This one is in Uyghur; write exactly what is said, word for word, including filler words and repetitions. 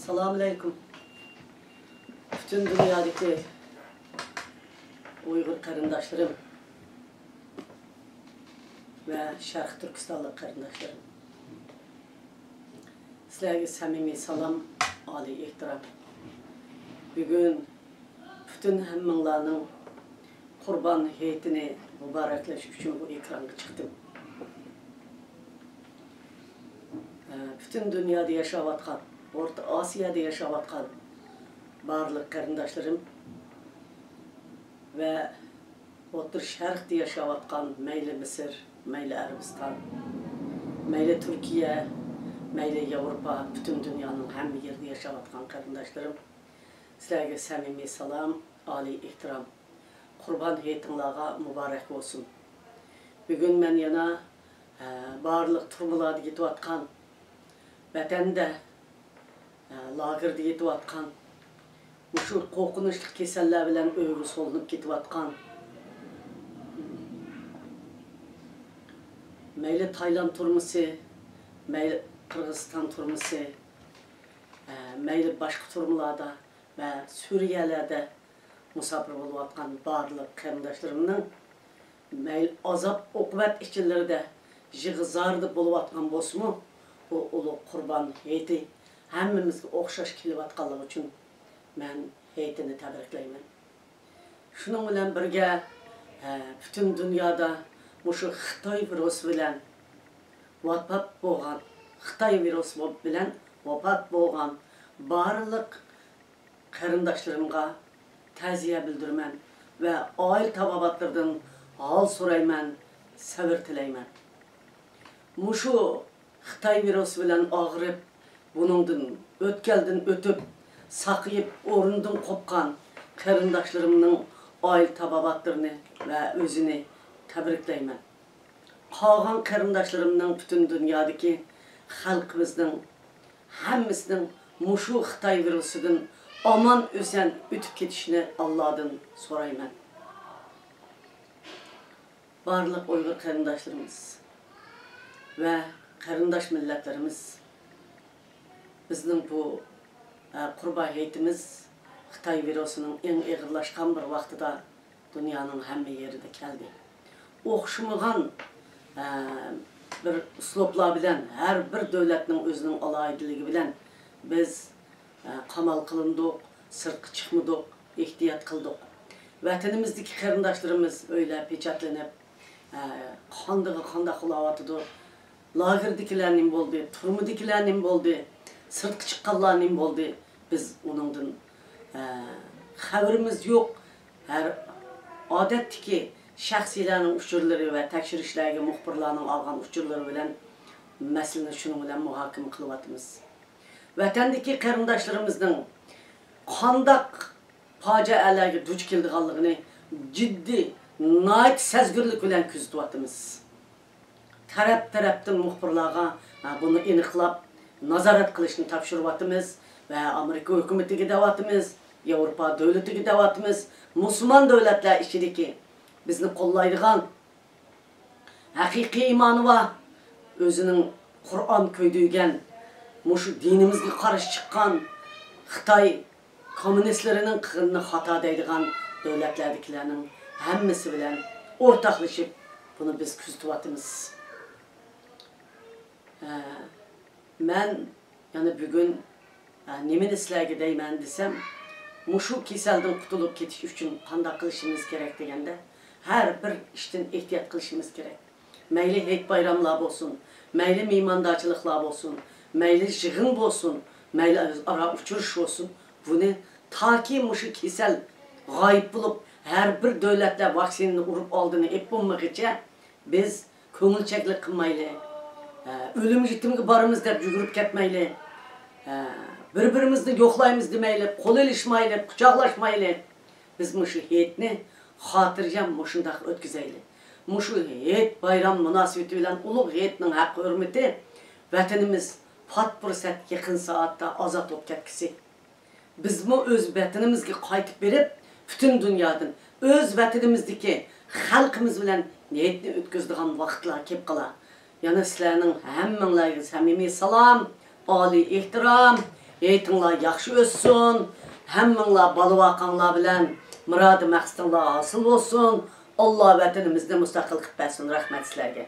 ئەسسالامۇئەلەيكۇم. پۈتۈن دۇنيادىكى ئۇيغۇر قېرىنداشلىرىم ۋە شەرقىي تۈركىستانلىق قېرىنداشلىرىم، سىلەرگە سەمىمىي سالام، ئالىي ئېھتىرام. بۈگۈن پۈتۈن ھەممىڭلارنىڭ قۇربان ھېيتىنى مۇبارەكلەش ئۈچۈن بۇ ئېكرانغا چىقتىم. پۈتۈن دۇنيادا ياشاۋاتقان، ئورتا ئاسىيادا ياشاۋاتقان بارلىق قېرىنداشلىرىم ۋە ئوتتۇرا شەرقتە ياشاۋاتقان، مەيلى مىسىر، مەيلى ئەرەبىستان، مەيلى تۈركىيە، مەيلى ياۋروپا، پۈتۈن دۇنيانىڭ ھەممە يېرىدە ياشاۋاتقان قېرىنداشلىرىم، سىلەرگە سەمىمىي سالام، ئالىي ئېھتىرام. قۇربان ھېيتىڭلارغا مۇبارەك بولسۇن. بۈگۈن مەن يەنە، ئە، بارلىق تۈرمىلەردە يېتىۋاتقان، ۋەتەندە، ئە، لاگېردا يېتىۋاتقان، مۇشۇ قورقۇنچلۇق كېسەللەر بىلەن ئۆيىگە سولىنىپ كېتىۋاتقان، مەيلى تايلاند تۈرمىسى، مەيلى قىرغىزىستان تۈرمىسى، ئە، مەيلى باشقا تۈرمىلەردە ۋە سۈرىيەلەردە مۇساپىر بولۇۋاتقان بارلىق قېرىنداشلىرىمنىڭ مەيلى ئازاب-ئوقۇبەت ئىچلىرىدە يىغا-زاردا بولۇۋاتقان بولسىمۇ، بۇ ئۇلۇغ قۇربان ھېيتى ھەممىمىزگە ئوخشاش كېلىۋاتقانلىقى ئۈچۈن مەن ھېيتىنى تەبرىكلەيمەن. شۇنىڭ بىلەن بىرگە، ھە، پۈتۈن دۇنيادا مۇشۇ خىتاي ۋىرۇسى بىلەن ۋاپات بولغان، خىتاي ۋىرۇسى بىلەن ۋاپات بولغان بارلىق قېرىنداشلىرىمغا تەزىيە بىلدۈرىمەن ۋە ئائىلە تاۋابىئاتلىرىدىن ھال سورايمەن، سەۋر تىلەيمەن. مۇشۇ خىتاي ۋىرۇسى بىلەن ئاغرىپ، بۇنىڭدىن، ئۆتكەلدىن ئۆتۈپ، ساقىيىپ، ئورنىدىن قوپقان قېرىنداشلىرىمنىڭ ئائىلە تاۋابىئاتلىرىنى ۋە ئۆزىنى تەبرىكلەيمەن. قالغان قېرىنداشلىرىمنىڭ، پۈتۈن دۇنيادىكى خەلقىمىزنىڭ ھەممىسىنىڭ مۇشۇ خىتاي ۋىرۇسىدىن ئامان-ئېسەن ئۆتۈپ كېتىشىنى ئاللادىن سورايمەن. بارلىق ئۇيغۇر قېرىنداشلىرىمىز ۋە قېرىنداش مىللەتلىرىمىز، بىزنىڭ بۇ، ئە، قۇربان ھېيتىمىز خىتاي ۋىرۇسىنىڭ ئەڭ ئېغىرلاشقان بىر ۋاقتىدا دۇنيانىڭ ھەممە يېرىدە كەلدى. ئوخشىمىغان، ئە، بىر ئۇسلۇبلار بىلەن، ھەر بىر دۆلەتنىڭ ئۆزىنىڭ ئالاھىدىلىكى بىلەن بىز، ئە، قامال قىلىندۇق، سىرتقا چىقمىدۇق، ئېھتىيات قىلدۇق. ۋەتىنىمىزدىكى قېرىنداشلىرىمىز ئۆيلەر پېچەتلىنىپ، ئە، قاندىقى قانداق بولاۋاتىدۇ؟ لاگېردىكىلەر نېمە بولدى؟ تۈرمىدىكىلەر نېمە بولدى؟ سىرتقا چىققانلار نېمە بولدى؟ بىز ئۇنىڭدىن، ئە، خەۋىرىمىز يوق. ھەر ئادەتتىكى شەخسىيلەرنىڭ ئۇچۇرلىرى ۋە تەكشۈرۈشلەرگە مۇخبىرلارنىڭ ئالغان ئۇچۇرلىرى بىلەن مەسىلىنى شۇنىڭ بىلەن مۇھاكىمە قىلىۋاتىمىز. ۋەتەندىكى قېرىنداشلىرىمىزنىڭ قانداق پاجىئەلەرگە دۇچ كېلىدىغانلىقىنى جىددىي، ناھايىتى سەزگۈرلۈك بىلەن كۆزىتىۋاتىمىز. تەرەپ-تەرەپتىن مۇخبىرلارغا، ھە، بۇنى ئېنىقلاپ، نازارەت قىلىشنى تاپشۇرۇۋاتىمىز ۋە ئامېرىكا ھۆكۈمىتىگە دەۋاتىمىز، ياۋروپا دۆلىتىگە دەۋاتىمىز، مۇسۇلمان دۆلەتلەر ئىچىدىكى بىزنى قوللايدىغان، ھەقىقىي ئىمانى بار، ئۆزىنىڭ قۇرئان كۆيدۈرگەن، مۇشۇ دىنىمىزگە قارشى چىققان خىتاي كوممۇنىستلىرىنىڭ قىلغىنىنى خاتا دەيدىغان دۆلەتلەردىكىلەرنىڭ ھەممىسى بىلەن ئورتاقلىشىپ بۇنى بىز كۆزىتىۋاتىمىز. ھە، مەن يەنە بۈگۈن، ھە، نېمىنى سىلەرگە دەيمەن دېسەم، مۇشۇ كېسەلدىن قۇتۇلۇپ كېتىش ئۈچۈن قانداق قىلىشىمىز كېرەك دېگەندە، ھەر بىر ئىشتىن ئېھتىيات قىلىشىمىز كېرەك. مەيلى ھېيت-بايراملار بولسۇن، مەيلى مېھماندارچىلىقلار بولسۇن، مەيلى يىغىن بولسۇن، مەيلى ئۆزئارا ئۇچرىشىش بولسۇن، بۇنى تاكى مۇشۇ كېسەل غايىب بولۇپ، ھەر بىر دۆلەتلەر ۋاكسىنىنى ئۇرۇپ ئالدىنى ئېلىپ بولمىغىچە، بىز كۆڭۈلچەكلىك قىلمايلى، ئە، ئۆلۈم-يېتىمگە بارىمىز دەپ يۈگۈرۈپ كەتمەيلى، ئە، بىر-بىرىمىزنى يوقلايمىز دېمەيلى، قول ئېلىشمايلى، قۇچاقلاشمايلى. بىز مۇشۇ ھېيتنى خاتىرجەم مۇشۇنداق ئۆتكۈزەيلى. مۇشۇ ھېيت بايرام مۇناسىۋىتى بىلەن ئۇلۇغ ھېيتنىڭ ھەققى-ھۆرمىتى، ۋەتىنىمىز پات پۇرسەت يېقىن سائەتتە ئازاد بولۇپ كەتكۈسى. بىزمۇ ئۆز ۋەتىنىمىزگە قايتىپ بېرىپ، پۈتۈن دۇنيادىن ئۆز ۋەتىنىمىزدىكى خەلقىمىز بىلەن ھېيتنى ئۆتكۈزىدىغان ۋاقىتلار كېلىپ قالار. يەنە سىلەرنىڭ ھەممىڭلارغا سەمىمىي سالام، ئالىي ئېھتىرام. ھېيتىڭلار ياخشى ئۆتسۇن. ھەممىڭلار بالا-ۋاقاڭلار بىلەن مۇرادى مەقسىتىڭلار ھاسىل بولسۇن. ئاللا ۋەتىنىمىزنى مۇستەقىل قىلىپ بەرسۇن. رەھمەت سىلەرگە.